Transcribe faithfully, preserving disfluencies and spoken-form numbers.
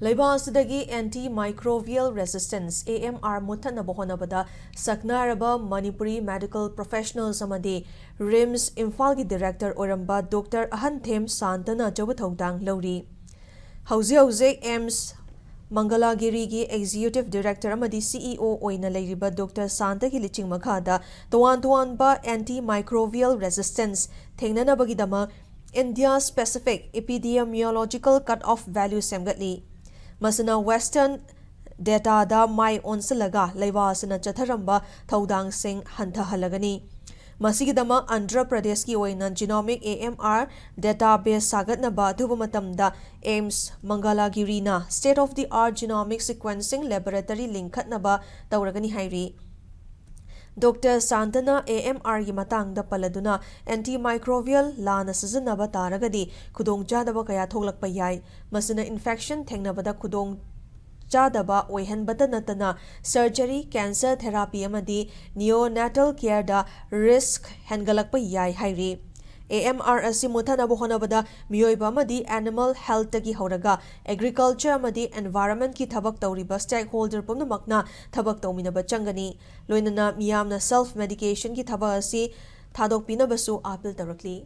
ꯂꯩꯕꯥꯛ ꯑꯁꯤꯗꯒꯤ antimicrobial resistance, AMR, ꯃꯨꯠꯊꯠꯅꯕ ꯍꯣꯠꯅꯕꯗ ꯁꯛꯅꯥꯏꯔꯕ ꯃꯅꯤꯄꯨꯔꯤ medical professionals ꯑꯃꯗꯤ RIMS ꯏꯝꯐꯥꯜꯒꯤ director ꯑꯣꯏꯔꯝꯕ Doctor ꯑꯍꯟꯊꯦꯝ ꯁꯥꯟꯇꯅ ꯑꯆꯧꯕ ꯊꯧꯗꯥꯡ ꯂꯧꯔꯤ꯫ ꯍꯧꯖꯤꯛ ꯍꯧꯖꯤꯛ AIIMS ꯃꯪꯒꯂꯥꯒꯤꯔꯤꯒꯤ executive director ꯑꯃꯗꯤ CEO ꯑꯣꯏꯅ ꯂꯩꯔꯤꯕ Doctor ꯁꯥꯟꯇꯒꯤ ꯂꯤꯆꯤꯡ ꯃꯈꯥꯗ ꯇꯣꯉꯥꯟ ꯇꯣꯉꯥꯟꯕ antimicrobial resistance ꯊꯦꯡꯅꯅꯕꯒꯤꯗꯃꯛ India specific epidemiological cut off value ꯁꯦꯝꯒꯠꯂꯤ꯫ ꯃꯁꯤꯅ Western dataꯗ ꯃꯥꯏ ꯑꯣꯟꯁꯤꯜꯂꯒ ꯂꯩꯕꯥꯛ ꯑꯁꯤꯅ ꯆꯠꯊꯔꯝꯕ ꯊꯧꯗꯥꯡꯁꯤꯡ ꯍꯟꯊꯍꯜꯂꯒꯅꯤ꯫ ꯃꯁꯤꯒꯤꯗꯃꯛ ꯑꯟꯙ꯭ꯔ ꯄ꯭ꯔꯗꯦꯁꯀꯤ ꯑꯣꯏꯅ genomic AMR database ꯁꯥꯒꯠꯅꯕ ꯑꯊꯨꯕ ꯃꯇꯝꯗ AIIMS ꯃꯪꯒꯂꯥꯒꯤꯔꯤꯅ state of the art genomic sequencing laboratory ꯂꯤꯡꯈꯠꯅꯕ ꯇꯧꯔꯒꯅꯤ ꯍꯥꯏꯔꯤ꯫ Doctor ꯁꯥꯟꯇꯅ AMRꯒꯤ ꯃꯇꯥꯡꯗ ꯄꯜꯂꯗꯨꯅ, antimicrobial ꯂꯥꯟꯅ ꯁꯤꯖꯤꯟꯅꯕ ꯇꯥꯔꯒꯗꯤ ꯈꯨꯗꯣꯡꯆꯥꯗꯕ ꯀꯌꯥ ꯊꯣꯛꯂꯛꯄ ꯌꯥꯏ꯫ ꯃꯁꯤꯅ infection ꯊꯦꯡꯅꯕꯗ ꯈꯨꯗꯣꯡ ꯆꯥꯗꯕ ꯑꯣꯏꯍꯟꯕꯇ ꯅꯠꯇꯅ surgery, cancer therapy ꯑꯃꯗꯤ neonatal careꯗ risk ꯍꯦꯟꯒꯠꯂꯛꯄ ꯌꯥꯏ ꯍꯥꯏꯔꯤ꯫ AMR ꯑꯁꯤ ꯃꯨꯠꯊꯅꯕ ꯍꯣꯠꯅꯕꯗ ꯃꯤꯑꯣꯏꯕ ꯑꯃꯗꯤ animal healthꯇꯒꯤ ꯍꯧꯔꯒ agriculture ꯑꯃꯗꯤ environmentꯀꯤ ꯊꯕꯛ ꯇꯧꯔꯤꯕ stakeholder ꯄꯨꯝꯅꯃꯛꯅ ꯊꯕꯛ ꯇꯧꯃꯤꯟꯅꯕ ꯆꯪꯒꯅꯤ꯫ ꯂꯣꯏꯅꯅ ꯃꯤꯌꯥꯝꯅ self medicationꯒꯤ ꯊꯕꯛ ꯑꯁꯤ ꯊꯥꯗꯣꯛꯄꯤꯅꯕꯁꯨ appeal ꯇꯧꯔꯛꯂꯤ꯫